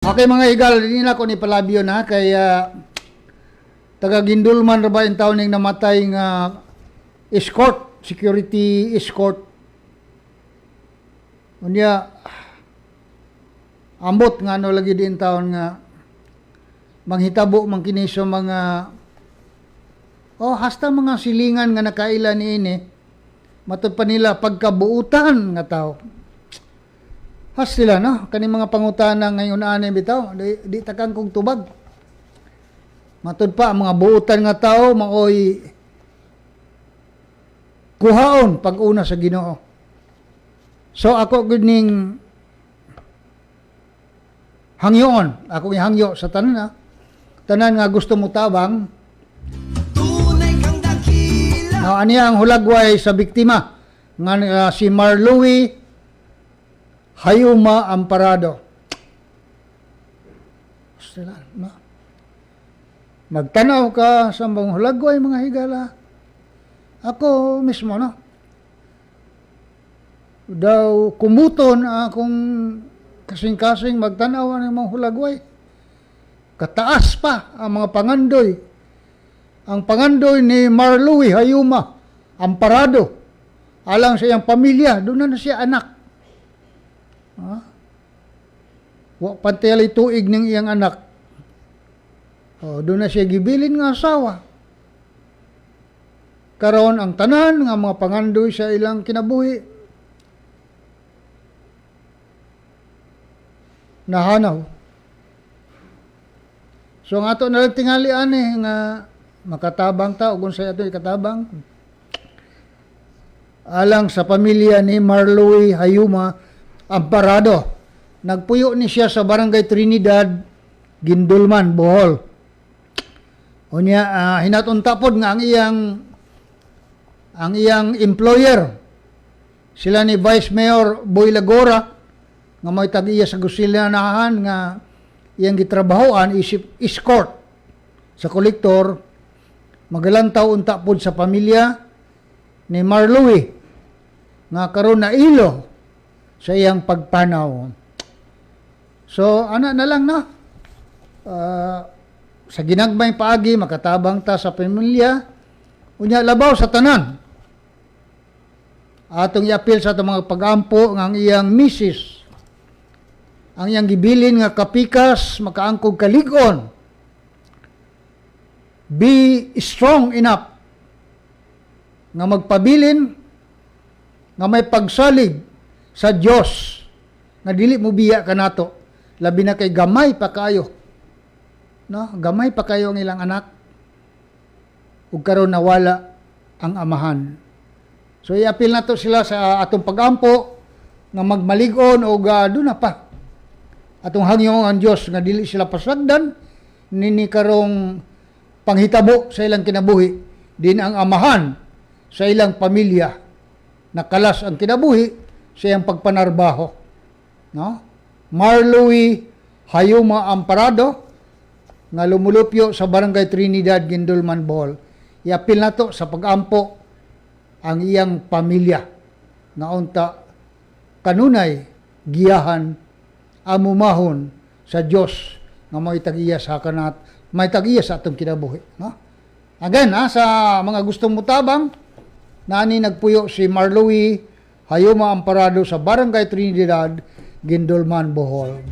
Okay, mga higal, hindi na ko ni palabyo na kay taga Guindulman ra ba yung taon ning namatay nga escort, security escort. Unya ambot nga ano lagi din taon nga manghitabo man kini sa mga, oh, hasta mga silingan nga nakaila niini, matud pa nila pagkabuutan nga tao. Has sila, no? Kani mga pangutana ngayon ani bitaw, di takang kong tubag. Matud pa ang mga buutan nga tao maoy kuhaon pag una sa Ginoo. So ako gud ning hangyoon, ako gihangyo sa tanan na tanan nga gusto mo tabang. Tunay kang dakila. Now, aniya ang hulagway sa biktima nga si Marlouie Hayuma Amparado. Sila, no? Magtanaw ka sa mga hulagway, mga higala. Ako mismo, no? Daw kumuton akong kasing-kasing magtanaw ang mga hulagway. Kataas pa ang mga pangandoy. Ang pangandoy ni Marlouie Hayuma Amparado alang sa iyang pamilya, doon na siya anak. Ha? Wa panteli tuig ning iyang anak. Oh, doon na siya gibilin nga asawa. Karon ang tanan nga mga pangandoy sa ilang kinabuhi nahanaw. So ang ato na lang tingali ani nga makatabang ta ug unsay ato ikatabang alang sa pamilya ni Marlouie Hayuma Amparado. Nagpuyo ni siya sa Barangay Trinidad, Guindulman, Bohol. Unya hinaton pod nga ang iyang employer sila ni Vice Mayor Boy Lagora nga may tag-iya sa gusilanahan nga iyang gitrabahoan isip escort sa kolektor, magalantaw unta pod sa pamilya ni Marlouie nga karon na ilo sa iyang pagpanaw. So ana na lang, no? Sa ginagmay paagi makatabang ta sa pamilya, unya labaw sa tanan atong iapil sa atong mga pagampo nga ang iyang misis, ang iyang gibilin nga kapikas, makaangkog kalig-on, be strong enough nga magpabilin nga may pagsalig sa Dios nga dili mo biya kanato, labi na kay gamay pa kayo, no? Gamay pa kayo ang ilang anak ug karon nawala ang amahan. So iapil nato sila sa atong pagampo nga magmalig-on og doon na pa atong hangyo ang Dios nga dili sila pasagdan nini karong panghitabo sa ilang kinabuhi din ang amahan sa ilang pamilya nakalas ang kinabuhi sa iyang pagpanarbaho, no? Marlouie Hayuma Amparado nga lumulupyo sa Barangay Trinidad, Guindulman, Bohol. Iapil nato sa pagampo ang iyang pamilya nga unta kanunay giyahan amumahon sa Dios nga may tag-iya sa kanat, may tag-iya sa atong kinabuhi, no? Again, ha, sa mga gustong mutabang, nani nagpuyo si Marlouie Hayuma Amparado sa Barangay Trinidad, Guindulman, Bohol.